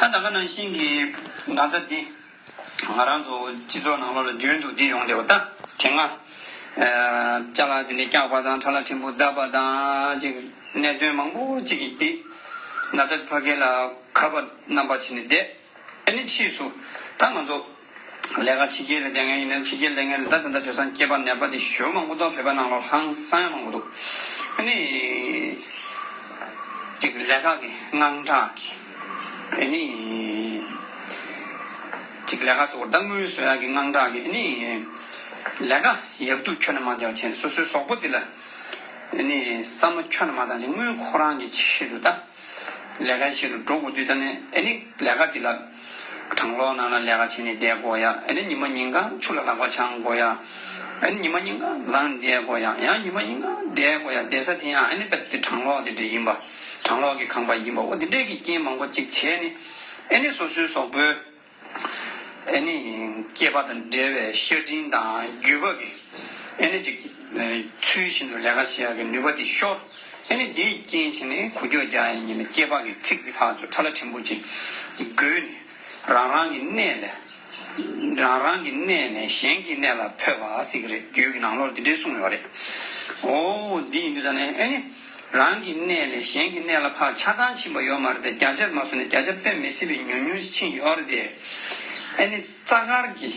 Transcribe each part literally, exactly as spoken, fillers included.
ད་ད་ག་ནང་བཞིན་གྱི་ན་ཚ་འདི་ང་རང་ཚོ་སྤྱི་ཚོགས་ནང་ལོགས་ལ་རྒྱུན་དུ་འདི་ཡོང་བསྡད་པ། ད་དེ་སྔ་ཅ་ལག་འདི་འདྲ་བཀྱགས་པ་དང་ཁྲག་ལྷ་ཕྲན་བུ་བརྡབས་པ་དང་ཅིག་གནད་དོན་མང་པོ་ཅིག་གིས་འདི་ན་ཚ་ཕ་གི་ལ་ཁ་པར་རྣམ་པ་བྱས་ནས་བསྡད། ཨ་ནི་ཕྱིས་སུ་ད་ང་ཚོ་ལས་ཀ་ཕྱི་རྒྱལ་ལ་བསྡད་མཁན་ཡིན་ན་ཕྱི་རྒྱལ་བསྡད་མཁན་ལ་ད་ད་ལྟ་དུས་སང་སྐྱེས་པ་ནད་པ་དེ་ཞེ་པོ་མང་པོ་འདུག་བོད་པ་ནང་ལོགས་ཧང་སང་ཡང་མང་པོ་འདུག་ཨ་ནི་ཅིག་ལས་ཀ་གི་དངངས་སྐྲག་གི། ཨ་ནི་ཅིག་ལས་ཀ་སོགས་ད་དངུལ་བཟོ་ཡག་གི་དངངས་སྐྲག་གི། ཨ་ནི་ལས་ཀ་ཡག་སྡུག་ཁྱོན་ནས་མ་བལྟས་པ་བྱས་ནས་སོ་སོའི་གཟུགས་པོ་དེ་ལ་ཨ་ནི་བསམ་བློ་ཁྱོན་ནས་མ་བཏང་བྱས་དངུལ་ཁོ་རང་གི་ཆེད་དུ་ད། ལས་ཀའི་ཆེད་དུ་འགྲོ་དགོས་དུས་ད་ནི་ཨ་ནི་ལས་ཀ་འདི་ལ་གྲང་གློག་ནང་ལ་ལས་ཀ་བྱས་ནས་བསྡད་དགོས་ཡ། ཨ་ནི་ཉི་མ་ཉིན་གང་ཆུ་ལ་ལག་པ་འཆང་དགོས་ཡ། ཨ་ནི་ཉི་མ་ཉིན་གང་ལངས་བསྡད་དགོས་ཡ། ཡང་ཉི་མ་ཉིན་གང་བསྡད་དགོས་ཡ། བསྡད་ས་དེ་ཡང་ཨ་ནི་དཔེ་དེ་གྲང་གློག་དེ་འདྲ་ཡིན་པ། གྲང་གློག་གི་ཁང་པ་ཡིན་པ། འོ་དེ་འདྲས་ཀྱི་རྐྱེན་མང་པོ་ཅིག་བྱས་ནས་ཨ་ནི་སོ་སོའི་གཟུགས་པོའི། ཨ་ནི་སྐྱེས་པ་དང་འབྲེལ་བའི་ཤ་སྤྲིན་དང་རྒྱུས་པ་གི་ཨ་ནི་ཅིག་ཚུལ་བཞིན་དུ་ལས་ཀ་བྱེད་ཡག་གི་ནུས་པ་དེ་ཤོར། ཨ་ནི་དེའི་རྐྱེན་བྱས་ནས་འགུལ་སྐྱོད་རྒྱག་ཡ་ཡིན་ན་སྐྱེས་པ་གི་ཚིགས་དེ་ཕར་ཚུར་ཁྲ་ལ་ཕྲན་བུ་ཅིག་འགུལ་ནས་རང་རང་གི་གནས་ལས། རང་རང་གི་གནས་ནས་གཞན་གྱི་གནས་ལ་འཕོས་པ་ཟེར་གི་རེད། རྒྱུད་ཀྱི་ནང་ལོགས་འདི་འདྲས་གསུངས་ཡོད་རེད། འོ་འདི་ཡིན་དུས་ད་ནས་ཨ་ནི། རང་གི་གནས་ལས་གཞན་གྱི་གནས་ལ་ཕར་ཆ་ཚང་ཕྱིན་པ་ཡོད་མ་རེད་དེ། བརྒྱ་ཆ་མ་སོང་ནས་བརྒྱ་ཆ་དཔེ་མི་སྲིད་པའི་ཉུང་ཉུང་ཞིག་ཕྱིན་ཡོད་རེད་དེ། ཨ་ནི་རྩ་དཀར་གྱི་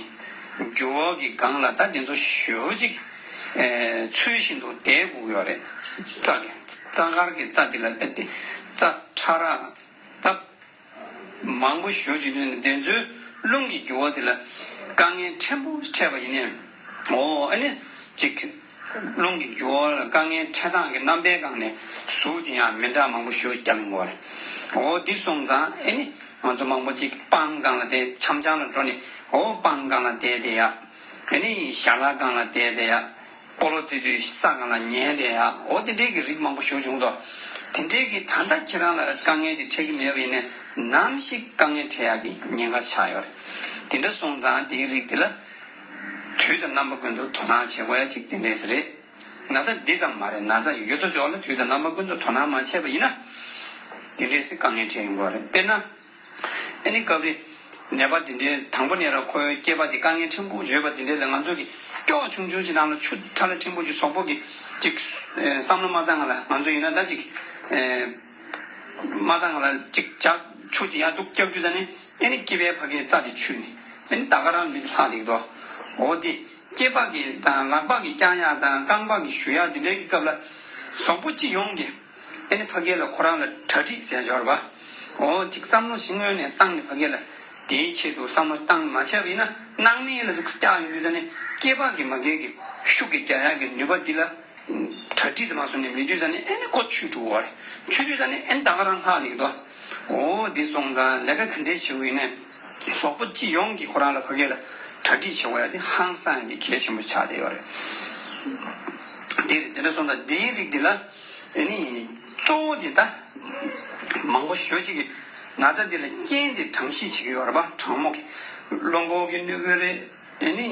རྒྱུ་བ་གི་སྒང་ལ་ད་དེ་ཚོ་ཞེ་པོ་ཅིག་ཨེ་ཚུལ་བཞིན་དུ་བསྡད་དགོས་ཡོད་རེད། རྩ་གི་རྩ་དཀར་གྱི་རྩ་དེ་ལ་ཨེ་དེ་རྩ་ཕྲ་རགས་ད། མང་པོ་ཞེ་པོ་ཅིག་ཐོན་ནས་དེ་ཚོའི་རླུང་གི་རྒྱུ་བ་དེ་ལ་དཀའ་ངལ་ཕྲན་བུ་འཕྲད་པ་ཡིན་ནའི། འོ་ཨ་ནི་ཅིག་རླུང་གི་རྒྱུ་བ་ལ་དཀའ་ངལ་འཕྲད་སྟངས་ཀྱི་རྣམ་པའི་སྒང་ནས་གཟུགས་དེ་ཡང་མི་འདྲ་མང་པོ་ཞེ་པོ་ཅིག་བསྐྱར་ལེན་དགོས་པ་རེད། འོ་འདི་སོང་ཙང་ཨ་ནི་ང་ཚོ་མང་པོ་ཅིག་སྤང་སྒང་ལ་བསྡད། འཆམ་འཆམ་ལ་འགྲོ་ནས་འོ་སྤང་སྒང་ལ་བསྡད་བསྡད་ཡ། ཨ་ནི་ཞལ་ལག་སྒང་ལ་བསྡད་བསྡད་ཡ། སྤོ་ལོ་རྩེ་དུས་ས་སྒང་ལ་ཉལ་བསྡད་ཡ། འོ་དེ་འདྲའི་གི་རིགས་མང་པོ་ཞེ་པོ་བྱུང་འདུག་དེ་འདྲའི་གི་ད་ལྟ་ཁྱེད་རང་ལ་དཀའ་ངལ་དེ་འཕྲད་ཀྱི་མེད་པ་ཡིན་ནའི་ནམ་ཞིག་དཀའ་ངལ་འཕྲད་ཡག་གི་ཉེན་ཁ་ཆགས་ཡོད་རེད། དེ་འདྲ་སོང་ཙང་དེའི་རིགས་དེ་ལ་དུས་དང་རྣམ་པ་ཀུན་ཏུ་དོ་སྣང་བྱེད་དགོས་ཡ་གཅིག་དེ་འདྲས་རེད། ན་ཚ་འདི་ཙམ་མ་རེད། ན་ཚ་ཡོད་དོ་ཅོག་ལ་དུས་དང་རྣམ་པ་ཀུན་ཏུ་དོ་སྣང་མ་བྱས་པ་ཡིན་ན་དེ་འདྲས་སེ་དཀའ་ངལ་འཕྲད་ཡོང་གི་རེད། དཔེར་ན། ཨ་ནི་སྐབས་རེ་ནད་པ་དེ་འདྲའི་དང་པོ་ནས་ར་ཁོའི་སྐྱེས་པ་དེ་དཀའ་ངལ་ཕྲན་བུ་ཡོད་པ་དེ་འདྲའི་ལ་ང་ཚོ་གི་སྐྱོ་ཆུང་ཆུང་ཅིག་ནང་ལ་ཆུ་ཁྲ་ལ་ཕྲན་བུ་ཅིག་གཟུགས་པོ་གི་ཅིག་ཨེ་བསམ་བློ་མ་བཏང་ང་ལ་ང་ཚོ་ཡིན་ན་ད་ཅིག་ཨེ་མ་བཏང་ང་ལ་ཅིག་ཇག་ཆུ་དེ་ཡར་འདུག་བཀྱག་རྒྱུ་ད་ནི་ཨ་ནི་སྐྱེས་པའི་ཕ་གིའི་རྩ་དེ་ཆུ་ནི་ཨ་ནི་ད་ག་རང་མི་དེ་ལྷག་འདུག་དོ། འོ་དེ་སྐྱེས་པ་གི་དང་ལག་པ་གི་བརྐྱང་ཡག་དང་རྐང་པ་གི་གཞུ་ཡག་དེ་འདྲའི་གི་སྐབས་ལ་གཟུགས་པོ་སྤྱི་ཡོངས་ཀྱི། ཨ་ནི་ཕ་གི་ལ་ཁོ་རང་ལ་གྲ་སྒྲིག་ཟེར་འབྱོར་བ། འོ་ཅིག་བསམ་བློ་ཞིག་སྔོན་ནས་བཏང་ནས་ཕ་གི་ལ་དེའི་ཆེད་དུ་བསམ་བློ་བཏང་མ་བྱས་པ་ཡིན་ན་སྣང་མེད་ལ་ཟུག་བཀྱག་ཡོང་དུས་ཙ་ནི་སྐྱེས་པ་གི་མ་གི་གི་ཤུགས་ཀྱིས་རྒྱག་ཡག་གི་ནུས་པ་འདི་ལ་གྲ་སྒྲིག་དུ་མ་སོང་ནས་མེད་དུས་ཙ་ནི་ཨ་ནི་ཀོ་ཆུ་འགྲོ་བ་རེད། ཆུ་དུས་ཙ་ནི་ཨ་ནི་ད་ག་རང་ལྷག་ལེགས་དོ། འོ་འདི་སོང་ཙང་ལས་ཀ་ག་འདྲས་བྱེད་དགོས་ཡིན་ནའི་གཟུགས་པོ་སྤྱི་ཡོངས་ཀྱི་ཁོ་རང་ལ་ཕ་གི་ལ་གྲ་སྒྲིག་བྱེད་དགོས་ཡ་དེ་ཧང་སང་ཡ་གི་གལ་ཆེན་པོ་ཆགས་བསྡད་ཡོད་རེད། འདི་རེད། དེ་འདྲ་སོང་ཙང་འདིའི་རིགས་འདི་ལ། ཨ་ནི་གཙོ་བོ་དེ་ད་མང་པོ་ཞེ་པོ་ཅིག་གིས་ན་ཚ་འདི་ལ་རྐྱེན་དེ་གྲང་ཤིས་བྱེད་ཀྱི་ཡོད་རེད་པ། གྲང་མོ་གི་གློ་འགོག་གིས་གནོད་ཀྱི་རེད། ཨ་ནི་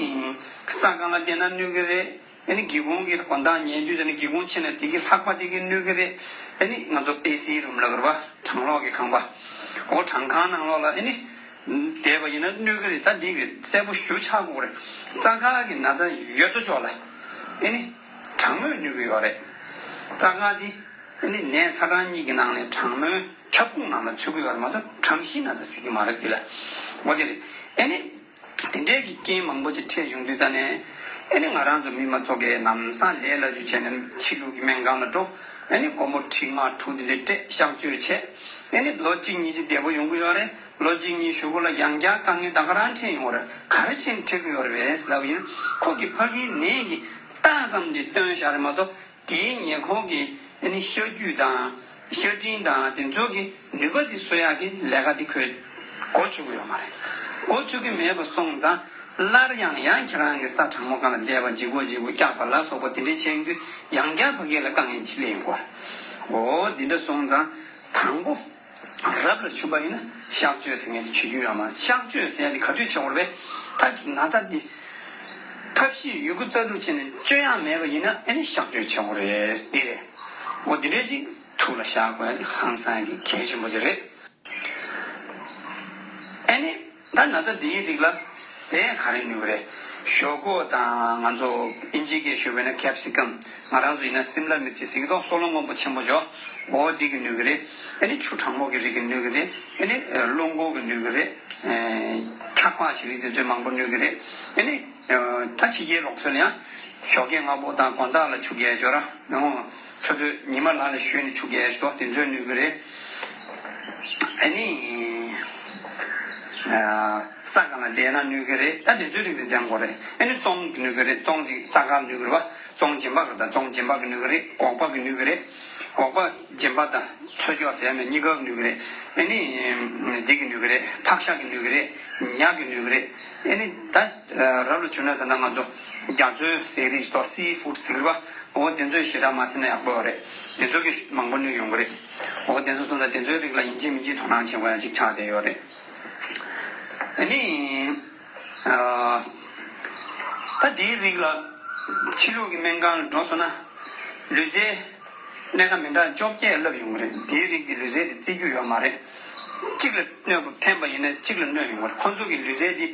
ས་སྒང་ལ་བསྡད་ན་གནོད་ཀྱི་རེད། ཨ་ནི་སྒེའུ་ཁུང་གི་སྒོ་འདང་ཉལ་དུས་ཨ་ནི་སྒེའུ་ཁུང་ཕྱེ་ན་དེ་གི་ལྷགས་པ་དེ་གིས་གནོད་ཀྱི་རེད། ཨ་ནི་ང་ཚོ་ཨེ་སི་རུམ་ལབ་ཀྱི་རེད་པ། གྲང་གློག་གི་ཁང་པ། འོ་གྲང་ཁང་ནང་ལོགས་ལ་ཨ་ནི་བསྡད་པ་ཡིན་ན་གནོད་ཀྱི་རེད། ད་འདི་གི་གསལ་པོ་ཞེ་པོ་ཆགས་དགོས་རེད། རྩ་དཀར་གྱི་ན་ཚ་ཡོད་དོ་ཅོག་ལ་ཨ་ནི་གྲང་མོས་གནོད་ཀྱི་ཡོད་རེད། རྩ་དཀར་འདི། ཨ་ནི་ནད་ཚ་གྲང་གཉིས་ཀྱི་ནང་ནས་གྲང་མོའི་ཁྱབ་ཁོངས་ནང་ལ་ཚུད་ཀྱི་ཡོད་རེད་མ་གཏོགས་གྲང་ཤིས་ན་ཚ་ཟེར་གྱི་མ་རེད་འདི་ལ། འོ་དེ་རེད། ཨ་ནི་དེ་འདྲའི་གི་རྐྱེན་མང་པོ་ཅིག་འཕྲད་ཡོང་དུས་ད་ནས་ཨ་ནི་ང་རང་ཚོ་མི་མང་ཚོ་གིས་ལམ་སང་ལས་སླ་བཅུ་བྱས་ནས་ཕྱི་ལུགས་ཀྱི་སྨན་ཁང་ལ་འགྲོ། ཨ་ནི་སྒོར་མོ་ཁྲི་ལྔ་དྲུག་དེ་འདྲ་སྤྲད་གཤག་བཅོས་བྱས། ཨ་ནི་ལོ་གཅིག་གཉིས་ཅིག་བདེ་པོ་ཡོང་གི་ཡོད་རེད། ལོ་གཅིག་གཉིས་གཞུག་གུ་ལ་ཡང་བསྐྱར་དཀའ་ངལ་ད་ག་རང་འཕྲད་ཡོང་གི་རེད། ག་རེ་བྱས་ནས་འཕྲད་ཀྱི་ཡོད་རེད་པས་ལབ་ཡིན། ཁོ་གི་ཕ་གིའི་ནད་ཀྱི་རྟགས་ཙམ་ཅིག་སྟོན་བཞག་རེད་མ་གཏོགས། དེའི་ཉེ་འཁོར་གྱི་ཨ་ནི་ཤ་རྒྱུས་དང་ཤ་སྤྲིན་དང་དེ་ཚོ་གི་ནུས་པ་དེ་གསོ་ཡག་གི་ལས་ཀ་དེ་ཁོས་འགོ་ཚུགས་ཀྱི་ཡོད་མ་རེད། འགོ་ཚུགས་ཀྱི་མེད་པ་སོང་ཙང་སླར་ཡང་ཡང་ཁྱེད་རང་གི་ས་གྲང་མོ་སྒང་ལ་བསྡད་པ་ལྗིད་ཁོག་ལྗིད་ཁོག་བཀྱག་པ་ལ་སོགས་པ་དེ་འདྲའི་བྱེད་དུས་ཡང་བསྐྱར་ཕ་གི་ལ་དཀའ་ངལ་ཅིག་སླེབས་ཡོང་གི་རེད། འོ་འདི་འདྲ་སོང་ཙང་དང་པོ། རབ་ལ་ཆུང་པ་ཡིན་ན་གཤག་བཅོས་ཟེར་མཁན་དེ་བྱེད་རྒྱུ་ཡོད་མ་རེད། གཤག་བཅོས་ཟེར་ཡ་དེ་ག་དུས་བྱེད་དགོས་རེད་པས། ད་ཅིག་ན་ཚ་འདི་ཐབས་ཤེས་ཡོད་རྒུ་རྩལ་སྤྲུགས་བྱས་ནས་བཅོས་ཡ་མེད་པ་ཡིན་ན་ཨ་ནི་གཤག་བཅོས་བྱེད་དགོས་རེད། འདི་རེད། འོ་འདི་འདྲའི་ཅིག་ཐུགས་ལ་བཞག་དགོས་ཡ་དེ་ཧང་སང་ཡ་གི་གལ་ཆེན་པོ་ཅིག་རེད། ད་ན་ཚ་འདིའི་རིགས་ལ་ཟས་ག་རེ་ནུས་ཀྱི་རེད། ཞོག་ཁོག་དང་ང་ཚོ་ཨིན་ཇི་སྐད་ཞུ་བས་ན་ཁེབ་སི་ཀམ། ང་རང་ཚོ་ཡིན་ན་སིམ་ལ་མིར་ཅི་ཟེར་གྱི་འདུག་སོལ་རླུང་སྔོན་པོ་ཆེན་པོ་འཇོ། འོ་འདི་གི་ནུས་ཀྱི་རེད། ཨ་ནི་ཆུ་གྲང་མོ་གི་རིགས་ཀྱི་ནུས་ཀྱི་རེད། ཨ་ནི་ཨ་རླུང་ཁོག་གི་ནུས་ཀྱི་རེད། ཨ་འཁྱག་པ་བྱེད་རིགས་དེ་ཚོའི་མང་པོ་ནུས་ཀྱི་རེད། ཨ་ནི་ཨ་ད་ཕྱི་རྒྱལ་ལོག་ཚོད་ལ་ཡང་ཞོགས་ཀས་སྔ་པོ་དང་དགོང་དག་ལ་ཆུ་རྐྱལ་འཇོ་ར། འོ། ཚོད་ཚོད་ཉི་མ་ལ་ལ་ཞོན་ནས་ཆུ་རྐྱལ་ཞིག་དོ་དེ་ཚོས་ནུས་ཀྱི་རེད། ཨ་ནི། ས་གང་ལ་བསྡད་ན་ནུས་ཀྱི་རེད། ད་དེ་ཚོའི་རིགས་དེ་སྦྱང་དགོས་རེད། ཨ་ནི་བཙོང་གི་ནུས་ཀྱི་རེད། བཙོང་གི་རྩྭ་ཁར་ནུས་ཀྱི་རེད་བ། བཙོང་སྦྱིན་པ་གི་ད་བཙོང་སྦྱིན་པ་གི་ནུས་ཀྱི་རེད། སྒོག་པ་གི་ནུས་ཀྱི་རེད། སྒོག་པ་སྦྱིན་པ་དང་ཚོས་སྐྱོགས་ཟེར་ཡ་མེད་གཉིས་ཀ་གི་ནུས་ཀྱི་རེད། ཨ་ནི། འདི་གི་ནུས་ཀྱི་རེད། ཕག་ཤ་གི་ནུས་ཀྱི་རེད། ཉ་གི་ནུས་ཀྱི་རེད། ཨ་ནི་ད། རབ་ལ་བྱུང་ན་ད་ལྟ་ང་ཚོ་རྒྱ་མཚོའི་ཟས་རིགས་ཏོ་སི་ཕུཌ་ཟེར་བ། འོ་དེ་ཚོའི་ཞེ་དྲག་མ་ཟེར་ན་ཡག་པོ་ཡོད་རེད། དེ་ཚོ་གི་མང་པོ་ནུས་ཡོང་གི་རེད། འོ་དེ་ཚོ་སོང་ཙང་དེ་ཚོའི་རིགས་ལ་ཡིན་གཅིག་མིན་གཅིག་དོ་སྣང་བྱེད་དགོས་ཡ་གཅིག་ཆགས་བསྡད་ཡོད་རེད། ཨ་ནི། ད་དེའི་རིགས་ལ་ཕྱི་ལུགས་ཀྱི་སྨན་ཁང་ལ་འགྲོ་སོང་ན་ལུས་རྩལ་གནད་ཁ་མི་འདྲ་བཅོ་བརྒྱད་བསླབ་ཡོང་གི་རེད། དེའི་རིགས་ཀྱི་ལུས་རྩལ་དེ་རྩེ་རྒྱུ་ཡོད་མ་རེད། གཅིག་ལ་གནོད་པ་ཕན་པ་ཡིན་ན་གཅིག་ལ་གནོད་ཡོང་གི་རེད། ཁོང་ཚོ་གི་ལུས་རྩལ་དེ།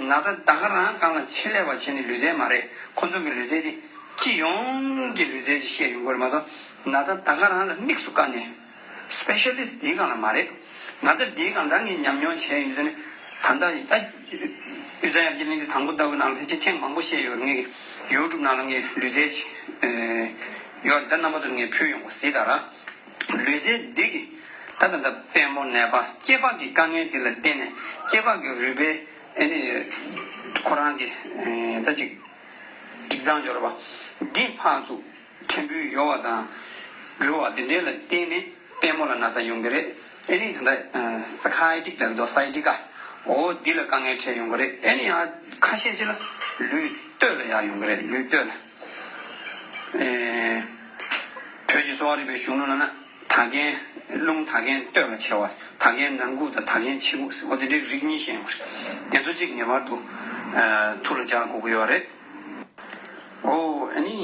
ན་ཚ་ད་ག་རང་སྒང་ལ་ཆེད་ལས་པ་བྱས་ནས་ལུས་རྩལ་མ་རེད། ཁོང་ཚོ་གི་ལུས་རྩལ་དེ་སྤྱི་ཡོངས་ཀྱི་ལུས་རྩལ་ཅིག་བཤད་ཡོང་གི་རེད་མ་གཏོགས་ན་ཚ་ད་ག་རང་ལ་དམིགས་སུ་བཀར་ནས་སི་པེ་ཤ་ལི་སི་ཊི་འདིའི་སྒང་ལ་མ་རེད། ན་ཚ་འདིའི་སྒང་ད་ངས་ཉམས་མྱོང་བྱས་ཡོང་དུས་ནི་ད་ལྟ་ད་དབུས་གཙང་ཡར་རྒྱས་གླིང་འདི་དང་པོ་ལྟ་བུའི་ནང་ལ་ཕལ་ཆེར་ཐེངས་མང་པོ་བཤད་ཡོད་རེད། ངས་ཡུ་ཊུབ་ནང་ལ་ངས་ལུས་རྩལ་ཅིག་ཡོད་རེད། ད་རྣམ་པ་ཚོར་ངས་ཕུལ་ཡོང་གི་གཟིགས་དང་ར། ལུས་རྩལ་འདི་གིས་ད་ད་ལྟ་པད་མོ་ནད་པ་སྐྱེས་པ་གི་དཀའ་ངལ་འདི་ལ་བརྟེན་ནས་སྐྱེས་པ་གི་རུས་པའི་ཨེ་ནི་ཁོ་རང་གི་ཨེ་ད་ཅིག་སྒྲིག་སྟངས་སྦྱོར་བ་འདི་ཕར་ཚུར་ཕྲན་བུ་ཡོ་བ་དང་འགུལ་བ་འདི་འདྲའི་ལ་བརྟེན་ནས་པད་མོ་ལ་ན་ཚ་ཡོང་གི་རེད། ཨེ་ནི་ད་ལྟ་སི་ཁ་ཡ་ཊིག་ལབ་འདུག་སའི་ཊི་ཀ་འོ་འདི་ལ་དཀའ་ངལ་འཕྲད་ཡོང་གི་རེད། ཨེ་ནི་ཡང་ཁ་ཤས་ཅིག་ལ་ལུས་སྟོད་ལ་ཡང་ཡོང་གི་རེད། ལུས་སྟོད་ལ། ཨེ། བོད་ཀྱི་གསོ་བ་རིག་པའི་གཞུང་ལུགས་ལ་ན་དག་རྒན། རླུང་དག་རྒན་སྟོད་ལ་ཆེ་བ། དག་རྒན་ནང་ཁུག་དང་དག་རྒན་ཕྱི་ཁུག་ཟེར་བ་དེ་འདྲའི་རིགས་གཉིས་བཤད་ཡོད་རེད། དེ་ཚོ་གཅིག་ངེས་པར་དུ་ཨ་ཐུགས་ལ་འཇགས་དགོས་ཀྱི་ཡོད་རེད། ཨོ་ཨ་ནི་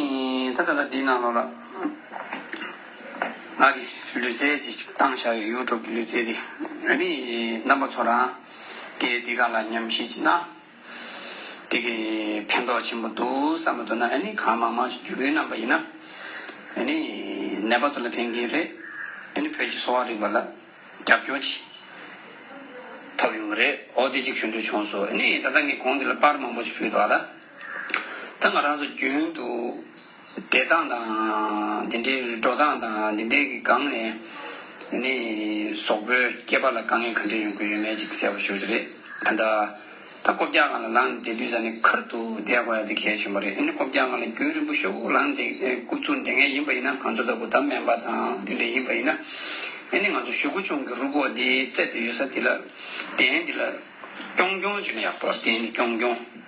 ད་ད་ལྟ་འདིའི་ནང་ལོགས་ལ་ང་གི་ལུས་རྩལ་ཅིག་བཏང་བཞག་ཡོད། ཡུ་ཊུབ་ཀྱི་ལུས་རྩལ་དེ། ཨ་ནི་རྣམ་པ་ཚོ་རང་གིས་འདི་ག་ལ་ཉམས་ཞིབ་ཅིག་གནང་། དེ་གི་ཕན་ཐོགས་ཆེན་པོ་འདུག་བསམ་པ་འདུག་ན། ཨ་ནི་གང་མང་མང་ཞིག་བརྒྱུད་སྐུལ་གནང་པ་ཡིན་ན། ཨ་ནི་ནད་པ་ཚོ་ལ་ཕན་གྱི་རེད། ཨ་ནི་བོད་ཀྱི་གསོ་བ་རིག་པ་ལ་རྒྱབ་སྐྱོར་ཅིག་ཐོབ་ཡོང་གི་རེད། འོ་དེ་ཅིག་ཞུ་འདོད་བྱུང་སོང་། ཨ་ནི་ད་ལྟ་ངས་གོང་དེ་ལ་པར་མང་པོ་ཞིག་ཕུལ་འདུག་ཨ་ལ། ད་ང་རང་ཚོ་རྒྱུན་དུ་བསྡད་སྟངས་དང་འདི་འདྲའི་འགྲོ་སྟངས་དང་འདི་འདྲའི་གི་སྒང་ནས་ཨ་ནི་གཟུགས་པོའི་སྐྱེས་པ་ལ་དཀའ་ངལ་ག་འདྲ་ཡོང་གི་ཡོད་མེད་ཅིག་གསལ་པོ་ཞུ་རྒྱུ་རེད། ད་ལྟ། ད་རྐུབ་བཀྱག་སྒང་ལ་ལངས་བསྡད་དུས་ད་ནི་ཁར་དུ་བསྡད་དགོས་ཡ་དེ་གལ་ཆེན་པོ་རེད། ཨ་ནི་རྐུབ་བཀྱག་སྒང་ལ་རྒྱུན་རིང་པོ་ཞེ་པོ་ལངས་བསྡད་རྐུབ་བཙུགས་བསྡད་མཁན་ཡིན་པ་ཡིན་ན། ང་ཚོ་ལྟ་བུ་ད་སྨན་པ་དང་དེ་འདྲ་ཡིན་པ་ཡིན་ན། ཨ་ནི་ང་ཚོ་གཞུ་གུ་ཆུང་གི་རུས་ཁོག་འདི་རྩེ་དེ་ཡོད་ས་འདི་ལ། གདན་འདི་ལ་རྐྱོང་རྐྱོང་བྱས་ན་ཡག་པོ། གདན་འདི་རྐྱོང་རྐྱོང་།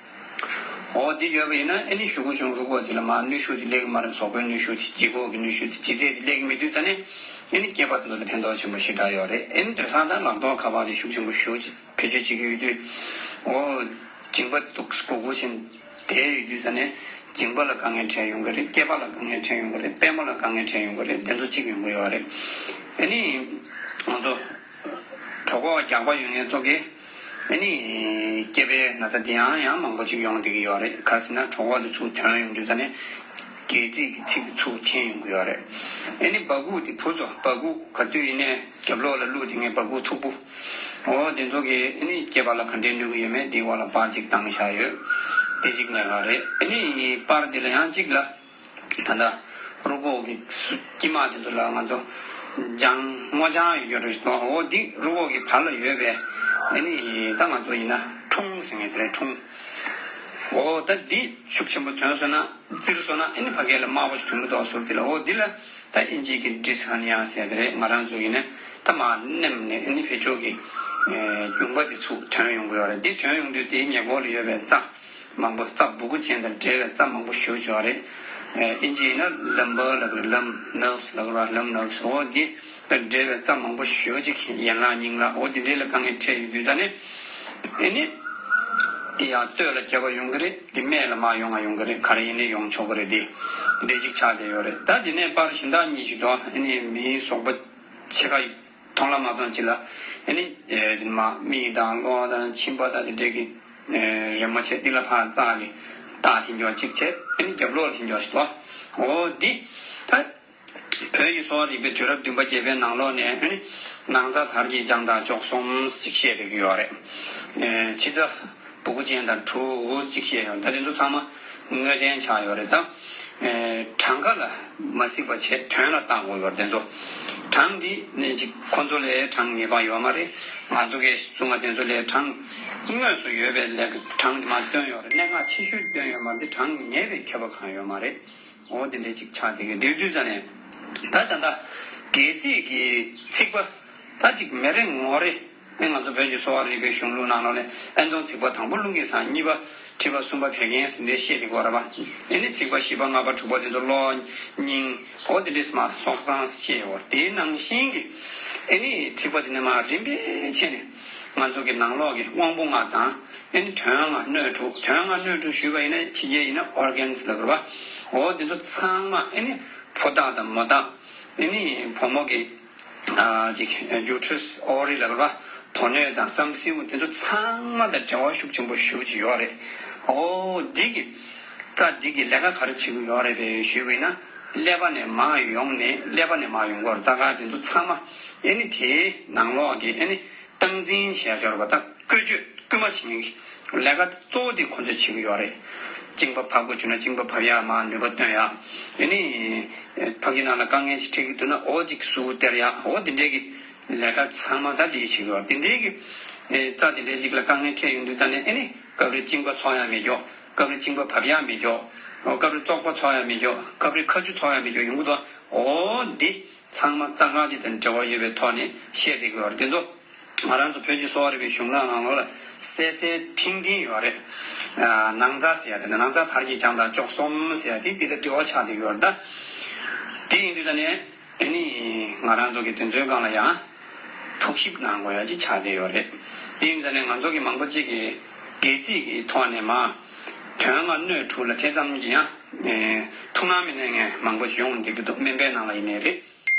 འོ་འདི་ཡོད་པ་ཡིན་ན་ཨ་ནི་གཞུ་གུ་ཆུང་རུས་ཁོག་འདི་ལ་མར་གནོན་ཤུགས་འདི་སླེབས་ཀྱི་མ་རེད། གཟུགས་པོའི་གནོན་ཤུགས་འདི། ལྗིད་ཁོག་གི་གནོན་ཤུགས་འདི། ལྗིད་ཚད་འདི་སླེབས་ཀྱི་མེད་དུས་ད་ནི་ཨ་ནི་སྐྱེས་པ་དེ་ཚོ་ལ་ཕན་ཐོགས་ཆེན་པོ་ཞེ་དྲག་ཡོད་རེད། ཨ་ནི་དེང་སང་ད་ལག་ཐོགས་ཁ་པར་དེ་ཤུགས་ཆེན་པོ་ཞེ་པོ་ཅིག་བེད་སྤྱོད་བྱེད་ཀྱི་ཡོད་དུས། འོ། མཇིང་པ་འདུག་སྒུར་སྒུར་བྱས་བསྡད་ཡོད་དུས་ད་ནས་མཇིང་པ་ལ་དཀའ་ངལ་འཕྲད་ཡོང་གི་རེད། སྐེད་པ་ལ་དཀའ་ངལ་འཕྲད་ཡོང་གི་རེད། པད་མོ་ལ་དཀའ་ངལ་འཕྲད་ཡོང་གི་རེད། དེ་ཚོ་གཅིག་ཡོང་གི་ཡོད་རེད། ཨ་ནི་ང་ཚོ་གྲོད་ཁོག་རྒྱགས་པ་ཡོད་མཁན་ཚོ་གིས་ཨ་ནི་སྐེད་པའི་ན་ཚ་དེ་ཡང་ཡང་མང་པོ་ཅིག་ཡོང་བསྡད་ཀྱི་ཡོད་རེད། ག་རེ་ཟེར་ན་གྲོད་ཁོག་དེ་ཚུར་དོན་ཡོང་དུས་ད་ནས་སྒལ་ཚིགས་ཀྱི་ཚིགས་ཚུར་འཐེན་ཡོང་གི་ཡོད་རེད། ཨ་ནི་སྦ་ཁུག་དེ་བུ་ཚོ་སྦ་ཁུག་ག་དུས་ཡིན་ནའི་རྒྱབ་ལོགས་ལ་བླུགས་དེ་ངས་སྦ་ཁུག་མཐུག་པོ། འོ་དེ་ཚོ་གིས་ཨ་ནི་སྐེད་པ་ལ་ག་འདྲའི་གནོད་ཀྱི་ཡོད་མེད་དེའི་སྐོར་ལ་པར་གཅིག་བཏང་བཞག་ཡོད། དེ་གཅིག་གནད་འགག་རེད། ཨ་ནི་པར་དེ་ལ་ཡང་གཅིག་ལ། ད་ལྟ་རུས་ཁོག་གི་སུ་དཀྱིལ་མ་དེ་ཚོ་ལ་ང་ཚོ་ལྗང་སྔོ་ལྗང་ཡོད་རེད་དོ། འོ་འདི་རུས་ཁོག་གི་བར་ལ་ཡོད་པའི་ཨ་ནི་ད་ང་ཚོ་ཡིན་ན་ཁྲུང་ཟེར་མཁན་དེ་རེད། ཁྲུང་། འོ་ད་འདི་ཤུགས་ཆེན་པོ་ཐོན་སོང་ན། བཙིར་སོང་ན་ཨ་ནི་ཕ་གི་ལ་དམར་པོ་ཞིག་ཐོན་གི་འདུག་ཟུར་དེ་ལ། འོ་འདི་ལ། ད་ཨིན་ཇི་གི་ཌིས་ཧར་ནི་ཡ་ཟེར་དེ་རེད། ང་རང་ཚོ་ཡིན་ན་ད་མར་མནན་ནས་ཨ་ནི་ཕར་ཕྱོགས་ཀྱི་ཨེ་རྒྱུངས་པ་དེ་ཚུར་ཐོན་ཡོང་གི་ཡོད་རེད། འདི་ཐོན་ཡོང་དུས་དེའི་ཉེ་འཁོར་ལ་ཡོད་པའི་རྩ་མང་པོ། རྩ་སྦུ་གུ་ཅན་དང་འབྲེལ་བའི་རྩ་མང་པོ་ཞེ་པོ་ཅིག་ཡོད་རེད། ཨེ་ཨིན་ཇི་ཡིན་ན་ལམ་བར་ལབ་ཀྱི་རེད། ལམ་ནརབ་སི་ལབ་ཀྱི་རེད། ལམ་ནརབ་སི། འོ་འདི་དང་འབྲེལ་བའི་རྩ་མང་པོ་ཞེ་པོ་ཅིག་ཡན་ལག་སྙིང་ལག་འོ་འདི་འདྲའི་ལ་དཀའ་ངལ་འཕྲད་ཡོང་དུས་ད་ནི་ཨ་ནི་འདི་ཡང་སྟོད་ལ་རྒྱབ་པ་ཡོང་གི་རེད། འདི་སྨད་ལ་མར་ཡོང་ང་ཡོང་གི་རེད། ག་རེ་ཡིན་ནའི་ཡོང་ཆོག་གི་རེད། འདི་འདི་འདྲ་ཅིག་ཆགས་བསྡད་ཡོད་རེད། ད་འདི་ནས་པར་གཞན་དག་གཉིས་ཤིག་འདུག་ཨ་ནི་མིའི་གཟུགས་པོ་ཕྱེད་ཀ་ མཐོང་ལ་མ་མཐོང་ཅིག་ལ་ཨ་ནི་མིག་དང་གློ་བ་དང་མཆིན་པ་དང་དེ་འདྲས་ཀྱི་རི་མོ་བྱས་འདི་ལ་ཕར་ཙག་གི་རྟགས་འཐེན་རྒྱུ་གཅིག་བྱས། ཨ་ནི་རྒྱབ་ལོགས་ལ་འཐེན་རྒྱུ་ཞིག་འདུག་འོ་འདི་ད། བོད་ཀྱི་གསོ་བ་རིག་པའི་དུས་རབས་བདུན་པ་བརྒྱད་པའི་ནང་ལོགས་ནས་ཨ་ནི་ནང་རྩ་དར་གྱི་རྒྱང་ཐག་བཅུ་གསུམ་ཞིག་བཤད་བསྡད་ཀྱི་ཡོད་རེད། ཨེ་ཕྱི་རྩ་སྦུ་གུ་ཅན་དང་དྲུག་ཅིག་བཤད་ཡོད། ད་དེ་ཚོ་ཚང་མ་དངོས་བསྟན་ཆགས་ཡོད་རེད། ད་ཨེ་གྲངས་ཀ་ལ་མ་གཟིགས་པ་བྱས་དོན་ལ་བཏང་དགོས་ཡོད་རེད། དེ་ཚོ་གྲངས་འདི་ནས་ཅིག་ཁོ་ཚོ་ལས་གྲངས་ངེས་པ་ཡོད་མ་རེད། ང་ཚོ་གིས་གསུང་བ་དེ་ཚོ་ལས་གྲངས་དངོས་སུ་ཡོད་པའི་ལས་ཀ་གྲངས་འདི་མ་བཏོན་ཡོད་རེད། གནད་འགག་ཆེ་ཤོས་བཏོན་ཡོད་མ་རེད། གྲངས་ངེས་པའི་ཁྱད་པར་གང་ཡོད་མ་རེད། འོ་དེ་འདྲས་ཅིག་ཆགས་བསྡད་ཀྱི་འདུག་དུས་ཙ་ནས། ད་ད་ལྟ་སྒལ་ཚིགས་ཀྱི་ཚིག་པ་ད་ཅིག་མེ་རེ་ངོ་རེ་ཨེ་ང་ཚོ་བོད་ཀྱི་གསོ་བ་རིག་པའི་གཞུང་ལུགས་ནང་ལོགས་ནས་ཨེ་འདོན་ཚིག་པ་དང་པོ་རླུང་གི་སང་། གཉིས་པ་མཁྲིས་པ། གསུམ་པ་བད་ཀན་ཟེར་འདྲས་བཤད་དེ་གོ་ར་བ། ཨེ་ནི་ཚིག་པ་བཞི་པ་ལྔ་པ་དྲུག་པ་དེ་ཚོ་གློ་སྙིང་འོ་དེ་འདྲས་མ་སོང་སང་བཤད་ཡོད། དེའི་ནང་བཞིན་གྱི་ཨེ་ནི་ཚིག་པ་དེ་ནས་མ་རིམ་པས་བྱས་ནས་ང་ཚོ་གི་ནང་ལོགས་ཀྱི་དབང་པོ་ལྔ་དང་། ཨེ་ནི་དོན་ལྔ་སྣོད་དྲུག་དོན་ལྔ་སྣོད་དྲུག་ཞུས་པ་ཡིན་ན་ཕྱི་རྒྱལ་ཡིན་ན་ཨོར་གན་སི་ལབ་དགོས་པ། འོ་དེ་ཚོ་ཚང་མ་ཨེ་ནི་ཕོ་རྟགས་དང་མོ་རྟགས། ཨེ་ནི་བུ་མོ་གི་ཨ་ཅིག་ཡུ་ཊེ་རས་ཨོ་ཝ་རི་ལབ་དགོས་པ། བུ་སྣོད་དང་བསམ་སེའུ་དེ་ཚོ་ཚང་མ་དང་འབྲེལ་བ་ཤུགས་ཆེན་པོ་ཞེ་པོ་ཅིག་ཡོད་རེད། འོ་འདི་གི་རྩ་འདི་གི་ལས་ཀ་ག་རེ་བྱེད་ཀྱི་ཡོད་རེད་པས་ཞུས་པ་ཡིན་ན། ཀླད་པ་ནས་མར་ཡོང་ནས་ཀླད་པ་ནས་མར་ཡོང་གི་ཡོད་རེད། རྩ་ཁ་དེ་ཚོ་ཚང་མ་ཨེ་ནི་དེའི་ནང་ལོགས་ཀྱི་ཨེ་ནི་སྟངས་འཛིན་བྱས་ཡོད་རེད་པ། ད་བཀོལ་སྤྱོད་བསྐུལ་མ་བྱེད་མཁན་གྱི་ལས་ཀ་གཙོ་བོ་དེ་ཁོ་ཚོས་བྱེད་ཀྱི་ཡོད་རེད། གཅིན་པ་ཕབ་དགོས་བྱུང་ན་གཅིན་པ་ཕབ་ཡག་མར་ནུས་པ་བཏོན་ཡག། ཨེ་ནི་ཕ་གི་ནང་ལ་དཀའ་ངལ་ཞིག་འཕྲད་ཀྱི་འདུག་ན་འོ་ཅིག་གཟུགས་སྟེར་ཡག། འོ་དེ་འདྲའི་གི་ལས་ཀ་ཚང་མ་ད་དེ་བྱེད་ཀྱི་ཡོད་རེད། དེ་འདྲའི་གི་རྩ་དེ་འདྲའི་ཅིག་ལ་དཀའ་ངལ་འཕྲད་ཡོང་དུས་ད་ནས་ཨེ་ནི་སྐབས་རེ་གཅིན་པ་ཚོར་ཡག་མེད་ཀྱོག་སྐབས་རེ་གཅིན་པ་ཕབ་ཡག་མེད་ཀྱོག་སྐབས་རེ་བཙོག་པ་ཚོར་ཡག་མེད་ཀྱོག་སྐབས་རེ་ཁ་ཆུ་ཚོར་ཡག་མེད་ཀྱོག་ཡོང་གི་འདུག་འོ་འདི་ཚང་མ་རྩ་འགག་འདི་དང་འབྲེལ་བ་ཡོད་པའི་ཐོག་ནས་བཤད་བསྡད་ཀྱི་ཡོད་རེད། དེ་ཚོ་ང་རང་ཚོ་བོད་ཀྱི་གསོ་བ་རིག་པའི་གཞུང་ལུགས་ནང་ལོགས་ལ་གསལ་གསལ་ཐིང་ཐིང་ཡོད་རེད། ཨ་ནང་རྩ་ཟེར་ཡ་དེ་ནང་རྩ་དར་གྱི་རྒྱང་ཐག་བཅུ་གསུམ་ཟེར་ཡ་དེ་འདི་དང་འབྲེལ་བ་ཆགས་བསྡད་ཀྱི་ཡོད་རེད། ད་དེ་ཡིན་དུས་ད་ནས་ཨེ་ནི་ང་རང་ཚོ་གི་དེ་ཚོའི་སྒང་ལ་ཡང་ཐུགས་ཞིབ་གནང་དགོས་ཡ་ཅིག་ཆགས་བསྡད་ཡོད་རེད། དེ་ཡིན་ད་ནས་ང་ཚོ་གི་མང་པོ་ཅིག་གིས་སྒལ་ཚིགས་ཀྱི་ཐོག་ནས་མ་དོན་ལྔ་སྣོད་དྲུག་ལ་དེ་ཙམ་གྱི་ཡང་ཐུགས་སྣང་མི་གནང་མཁན་མང་པོ་ཞིག་ཡོང་བསྡད་ཀྱི་འདུག་སྨན་པའི་ནང་ལ་ཡིན་ནའི་རེད།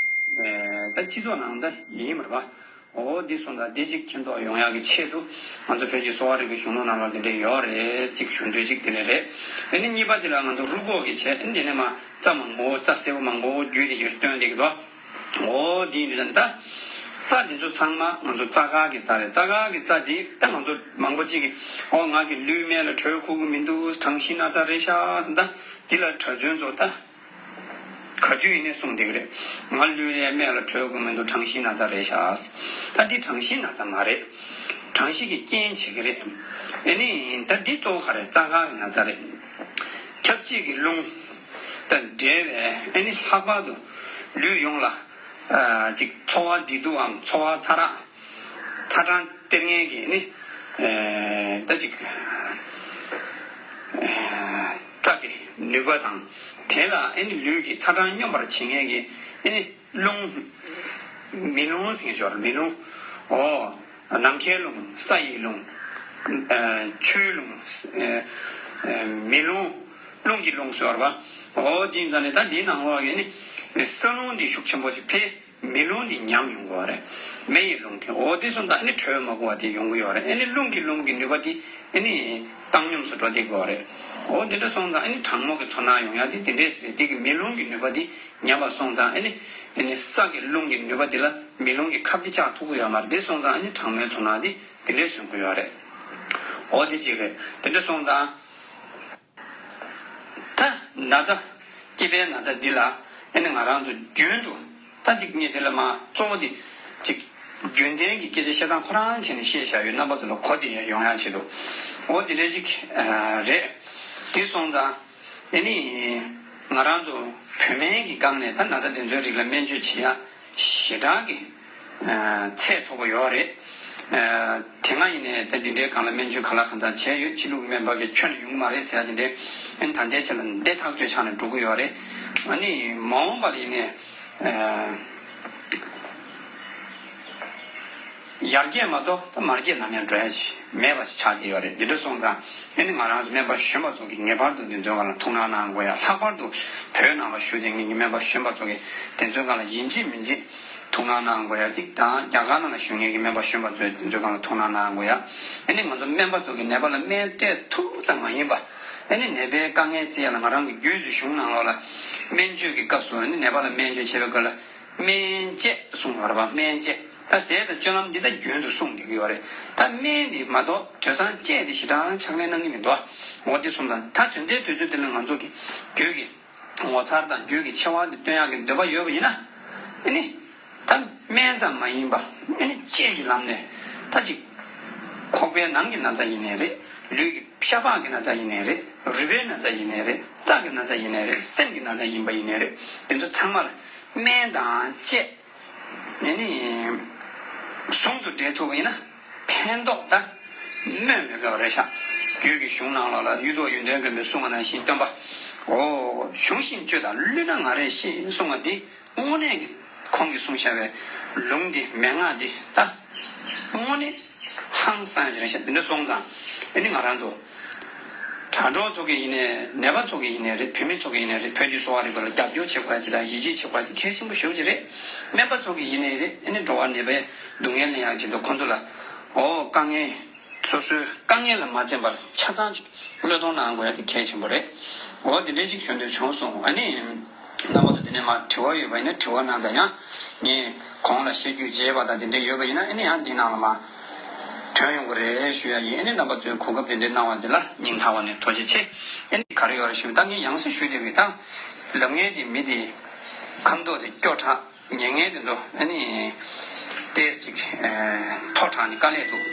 ཨེ་ད་སྤྱི་ཚོགས་ནང་ད་ཡིན་མ་རེད་པ། འོ་འདི་སོང་ཙང་འདི་གཅིག་མཁྱེན་རྟོགས་ཡོང་ཡག་གི་ཆེད་དུ་ང་ཚོ་བོད་ཀྱི་གསོ་བ་རིག་པའི་གཞུང་ལུགས་ནང་ལ་འདི་འདྲས་ཡོད་རེད་ཅིག་ཞུ་འདོད་ཅིག་དེ་འདྲས་རེད། ཨ་ནི་གཉིས་པ་དེ་ལ་ང་ཚོ་རུས་ཁོག་གི་བྱས་འདི་ནས་མ་རྩ་མང་པོ་རྩ་སེར་པོ་མང་པོ་བརྒྱུད་དེ་ཡོད་སྟོན་བསྡད་ཀྱི་འདུག་འོ་འདི་ཡིན་དུས་ད་རྩ་འདི་ཚོ་ཚང་མ་ང་ཚོ་རྩ་དཀར་གྱི་རྩ་རེད། རྩ་དཀར་གྱི་རྩ་འདི་ད་ང་ཚོ་མང་པོ་ཅིག་གིས་ཨོ་ང་གི་ལུས་སྨད་ལ་གྲོད་ཁུག་གི་མི་འདུག་གྲང་ཤིང་ན་ཚ་རེད་ཤག་ཟེར། ད་འདི་ལ་གྲྭ་བཙུན་ཚོ་ད། ག་དུས་ཡིན་ནའི་གསུངས་བསྡད་ཀྱི་རེད། ང་ལུས་ལ་སྨད་ལ་གྲོད་ཁོག་མི་འདུག་གྲང་ཤིང་ན་ཚ་རེད་ཤག་ད་འདི་གྲང་ཤིང་ན་ཚ་མ་རེད། གྲང་ཤིང་གི་རྐྱེན་བྱེད་ཀྱི་རེད། ཨེ་ནི་ད་འདི་གཙོ་བོ་ག་རེ་རྩ་དཀར་གྱི་ན་ཚ་རེད། ཁྱབ་བྱེད་ཀྱི་རླུང་དང་འབྲེལ་བའི་ཨེ་ནི་ལྷག་པར་དུ་ལུས་ཡོངས་ལ་ཨ་ཅིག་ཚོར་བ་བདེ་སྡུག་གམ་ཚོར་བ་ཚ་རགས། ཚ་གྲང་སྟེར་མཁན་གྱི་ནི་ཨེ་ད་ཅིག་ཨེ་རྩ་གི་ནུས་པ་དང་། དེ་ལ་ཨེ་ནི་ལུས་ཀྱི་ཚ་གྲང་སྙོམས་པར་བྱེད་མཁན་གྱི་ཨེ་ནི་རླུང་། མེ་རླུང་ཟེར་མཁན་ཅིག་ཡོད་རེད། མེ་རླུང་། འོ། ནམ་མཁའི་རླུང་། ས་ཡི་རླུང་། ཨེ་ཆུའི་རླུང་། ཨེ་ཨེ་མེ་རླུང་། རླུང་གི་རླུང་ཟེར་བ་རེད་པ། འོ་དེ་ཡིན་ཙང་ནི་ད་འདིའི་ནང་ལོགས་ཀྱི་ནི་ས་རླུང་འདི་ཤུགས་ཆེན་པོ་ཅིག་འཕེལ། མེ་རླུང་འདི་ཉམས་ཡོང་གི་ཡོད་རེད། མེ་ཡི་རླུང་དེ་འོ་དེ་སོང་ཙང་ཨ་ནི་དྲོད་མ་འགོར་བ་དེ་ཡོང་གི་ཡོད་རེད། ཨ་ནི་རླུང་གི་རླུང་གི་ནུས་པ་དེ་ཨ་ནི་བཏང་སྙོམས་སུ་འགྲོ་བསྡད་ཀྱི་ཡོད་རེད། འོ་དེ་འདྲ་སོང་ཙང་ཨ་ནི་གྲང་མོ་གི་ཚོར་སྣང་ཡོང་ཡ་དེ་དེ་འདྲས་ཟེར་རེད། དེ་གི་མེ་རླུང་གི་ནུས་པ་དེ་ཉམས་པ་སོང་ཙང་ཨ་ནི་ཨ་ནི་ས་གི་རླུང་གི་ནུས་པ་དེ་ལ་མེ་རླུང་གི་ཁ་གཏད་བཅག་ཐུབ་ཀྱི་ཡོད་མ་རེད། དེ་སོང་ཙང་ཨ་ནི་གྲང་མོའི་ཚོར་སྣང་དེ་དེ་འདྲས་བྱུང་གི་ཡོད་རེད། འོ་དེ་གཅིག་རེད། དེ་འདྲ་སོང་ཙང་། ད་ན་ཚ། སྐྱེས་པའི་ན་ཚ་འདི་ལ་ཨེ་ནི་ང་རང་ཚོ་རྒྱུན་དུ་ད་ཅིག་ངས་འདི་ལ་མ་གཙོ་བོ་འདི་ཅིག་རྒྱུན་ལྡན་གྱི་སྐད་ཆ་བཤད་སྟངས་ཁོ་རང་བྱས་ནས་བཤད་བཞག་ཡོད། རྣམ་པ་ཚོ་ལ་གོ་བདེ་ཡོང་ཡག་ཆེད་དུ། འོ་འདི་འདྲ་ཅིག་རེད། འདི་སོང་ཙང་ཨེ་ནི་ང་རང་ཚོ་བོད་སྨན་གྱི་སྒང་ནས་ད་ན་ཚ་འདི་ཚོའི་རིགས་ལ་སྨན་བཅོས་བྱེད་ཡག་ཞེ་དྲག་གི་ཚད་མཐོ་པོ་ཡོད་རེད། དེ་སྔ་ཡིན་ནའི་ད་འདི་འདྲའི་སྒང་ལ་སྨན་བཅོས་ག་ལ་གང་འཚམ་བྱས་ཡོད། ཕྱི་ལུགས་སྨན་པ་གིས་ཁྱོན་ནས་ཡོང་གི་མ་རེད་ཟེར་ཡ་དེ་འདྲའི་ཨ་ནི་ད་ལྟའི་ཆ་ལ་འདི་ཐག་གཅོད་ཆགས་ནས་འགྲོ་གི་ཡོད་རེད། ཨ་ནི་མ་འོངས་པ་ལ་ཡིན་ནའི་ཡར་རྒྱས་མ་གཏོགས་ད་མར་རྒྱས་ནམ་ཡང་འགྲོ་ཡ་ཞིག་མེད་པ་ཞིག་ཆགས་ཀྱི་ཡོད་རེད། འདི་འདྲ་སོང་ཙང་ཨ་ནི་ང་རང་ཚོ་སྨན་པ་གཞོན་པ་ཚོ་གིས་ངེས་པར་དུ་འདི་ཚོའི་སྒང་ལ་ཐུགས་སྣང་གནང་དགོས་ཡ། ལྷག་པར་དུ་བོད་ནང་ལ་བཞུགས་བསྡད་མཁན་གྱི་སྨན་པ་གཞོན་པ་ཚོ་གིས་དེ་ཚོའི་སྒང་ལ་ཡིན་གཅིག་མིན་གཅིག་ ཐུགས་སྣང་གནང་དགོས་ཡ་གཅིག་དང་། རྒྱ་གར་ནང་ལ་བཞུགས་མཁན་གྱི་སྨན་པ་གཞོན་པ་ཚོས་དེ་ཚོའི་སྒང་ལ་ཐུགས་སྣང་གནང་དགོས་ཡ། ཨ་ནི་ང་ཚོ་སྨན་པ་ཚོ་གིས་ནད་པ་ལ་སྨན་སྤྲད་ཐུབ་ཙམ་མ་ཡིན་པ། ཨ་ནི་ནད་པའི་དཀའ་ངལ་སེལ་ཡ་ལ་ང་རང་གི་རྒྱུད་ཀྱི་གཞུང་ནང་ལོགས་ལ། སྨན་བཅོས་ཀྱི་སྐབས་སུ་ཨ་ནི་ནད་པ་ལ་སྨན་བཅོས་བྱེད་པའི་སྐབས་ལ། སྨན་དཔྱད་གསུངས་ཡོད་རེད་པ། སྨན་དཔྱད། ད་ཟས་དང་སྤྱོད་ལམ་འདི་ད་རྒྱུན་དུ་གསུངས་བསྡད་ཀྱི་ཡོད་རེད། ད་སྨན་འདི་མ་གཏོགས་དེང་སང་དཔྱད་འདི་ཞེ་དྲག་ཕྱག་ལས་གནང་གི་མི་འདུག་ཨ། འོ་འདི་གསུངས་དང་། ད་དེ་འདྲའི་དུས་ཚོད་འདི་ལ་ང་ཚོ་གི་རྒྱུད་ཀྱི་ངོ་མཚར་དང་རྒྱུད་ཀྱི་ཆེ་བ་འདི་སྟོན་ཡག་གི་འདོད་པ་ཡོད་པ་ཡིན་ན། ཨ་ནི། ད་སྨན་ཙམ་མ་ཡིན་པ། ཨ་ནི་དཔྱད་ཀྱི་ལམ་ནས། ད་ཅིག་ཁོག་པའི་ནང་གི་ན་ཚ་ཡིན་ནའི་རེད། ལུས་ཀྱི་ཤ་པགས་ཀྱི་ན་ཚ་ཡིན་ནའི་རེད། རུས་པའི་ན་ཚ་ཡིན་ནའི་རེད། རྩ་གི་ན་ཚ་ཡིན་ནའི་རེད། སེམས་ཀྱི་ན་ཚ་ཡིན་པ་ཡིན་ནའི་རེད། དེ་ཚོ་ཚང་མ་ལ་སྨན་དང་དཔྱད། ཨ་ནི་ཟུང་དུ་འབྲེལ་ཐུབ་པ་ཡིན་ན། ཕན་ཐོགས་ད་སྨོས་མི་དགོས་པ་རེད་ཤག་རྒྱུད་ཀྱི་གཞུང་ནང་ལོགས་ལ་གཡུ་ཐོག་ཡོན་ཏན་མགོན་པོས་གསུངས་པ་ནང་བཞིན། སྟོན་པ། འོ། གཞུང་བཞིན་སྤྱོད་དང་བསླུས་ན་ང་རེ་ཤེས་གསུངས་པ་འདི། དངོས་གནས་ཀྱི་ཁོང་གིས་གསུངས་བཞག་པའི་ལུང་འདི། མན་ངག་འདི་ད་དངོས་གནས་ཧང་སང་ཞིག་རེད་ཤག་འདི་འདྲ་སོང་ཙང་ཨ་ནི་ང་རང་ཚོ། དྲ་གྲོགས་ཚོ་གིས་ཡིན་ནའི། ནད་པ་ཚོ་གིས་ཡིན་ནའི་རེད། བོད་མི་ཚོ་གིས་ཡིན་ནའི་རེད། བོད་ཀྱི་གསོ་བ་རིག་པ་ལ་རྒྱབ་སྐྱོར་བྱེད་དགོས་ཡ་ཅིག་དང་ཡིད་ཆེས་བྱེད་དགོས་ཡ་ཅིག་གལ་ཆེན་པོ་ཞེ་པོ་ཅིག་རེད། སྨན་པ་ཚོ་གིས་ཡིན་ནའི་རེད། ཨ་ནི་འགྲོ་བ་ནད་པའི་སྡུག་བསྔལ་ལེན་ཡག་ཆེད་དུ་ཁོང་ཚོ་ལ། འོ། དཀའ་ངལ་སོ་སོའི་དཀའ་ངལ་ལ་མ་འཛེམས་པར་ཆ་ཚང་ཅིག་བློས་གཏོང་གནང་དགོས་ཡ་དེ་གལ་ཆེན་པོ་རེད། འོ། དེ་འདྲའི་ཅིག་ཞུ་འདོད་བྱུང་སོང་། ཨ་ནི། རྣམ་པ་ཚོ་དེ་ནས་མར་དྲི་བ་ཡོད་པ་ཡིན་ན་དྲི་བ་གནང་དང་། ཡང་ངས་གོང་ལ་བཤད་རྒྱུ་བརྗེད་པ་དང་དེ་འདྲ་ཡོད་པ་ཡིན་ན། ཨ་ནི་ཡང་འདི་ནང་ལ་མར་ཐོན་ཡོང་གི་རེད་ཞུ་ཡ་ཡིན། ཨ་ནི་རྣམ་པ་ཚོས་གོ་སྐབས་དེ་འདྲ་གནང་བ་འདི་ལ་སྙིང་ཐག་པ་ནས་ཐུགས་རྗེ་ཆེ། ཨ་ནི་ག་རེ་ཡོད་རེད་ཞུས་པ། ད་ངས་ཡང་སེ་ཞུས་བསྡད་ཀྱི། ད་ལབ་མཁན་དེ་མི་དེ་ཁ་མདོག་དེ་སྐྱོ་དྲགས། ཉན་མཁན་དེ་ཚོ་ཨ་ནི་ཏོག་ཙམ་ཅིག་ཨ། མཐོ་དྲགས་ནས་དཀའ་ལས་འདུག་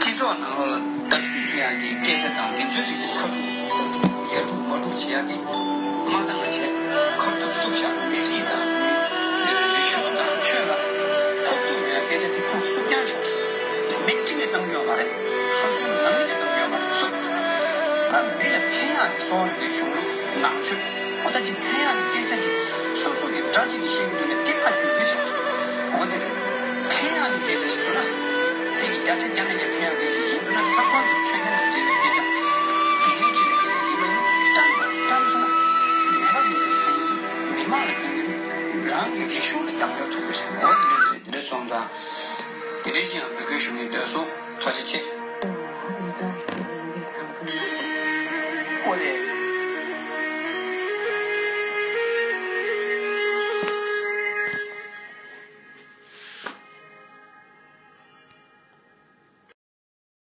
སྤྱི་ཚོགས་ནང་ལོགས་ལ་བརྡབ་གསིག་བྱེད་ཡག་གི་སྐད་ཆ་དང་། དེ་ཚོའི་རིགས་ཀྱི་ཁ་དཀྲུག་ད་དཀྲུག་ཡ་དཀྲུག་མ་དཀྲུག་བྱེད་ཡག་གི་མ་འདང་བ་བྱས། ཁ་ཐུག་བཙུགས་བཞག་མི་རིགས་དང་རིག་གཞུང་དང་ཆོས་ལ་ཕོག་ཐུག་ཡོད་ཡ་སྐད་ཆ་དེ་ཕར་བཙུགས་རྐྱང་བྱས། མི་གཅིག་ལས་གཏང་རྒྱུ་ཡོད་མ་རེད། ཧང་སང་ནང་མི་ལས་གཏང་རྒྱུ་ཡོད་མ་རེད། བཙུགས། ད་མི་ལ་ཕན་ཡག་གི་གསོ་བ་རིག་པའི་གཞུང་ལུགས་ནང་ཆོས། འོ། ད་ཅིག་ཕན་ཡག་གི་སྐད་ཆ་ཅིག་སོ་སོ་གི་སྒྲ་གཅིག་གིས་བཤད་ཀྱི་འདུག་ན་དེ་ཕར་བསྒྱུར་བཅོས་བྱས། འོ། དེ་ཕན་ཡག་གི་སྐད་ཆ་ཞིག་བཟོ་ན། དེ་གི་བརྒྱ་ཆ་བརྒྱ་ནས་བརྒྱ་ཕན་ཡག་གི་སྐད་ཆ་ཞིག་ཡིན་འདུག་ན། ལྷག་པར་དུ་ཆོས་ཉིད་ལ་འབྲེལ་བའི་སྐད་ཆ་དགེ་རྒན་གཅིག་ལ་སྐད་ཆ་ཡིན་པ་ཡིན་ན། བཀྲམ་སོང་། བཀྲམ་སོང་ན་ནད་པ་ཡིན་ན་ཕན་གྱི་འདུག་མི་མང་ལ་ཕན་གྱི་འདུག་རང་གི་རིག་གཞུང་ལ་རྒྱབ་སྐྱོར་ཐུབ་ཀྱི་རེད། འོ། དེ་འདྲ་རེད། དེ་འདྲ་སོང་ཙང་དེ་འདྲ་ཞིག་ཡང་འབོད་སྐུལ་ཞུ་སྙིང་འདོད་སོང་། ཐུགས་རྗེ་ཆེ། འོ་རེད།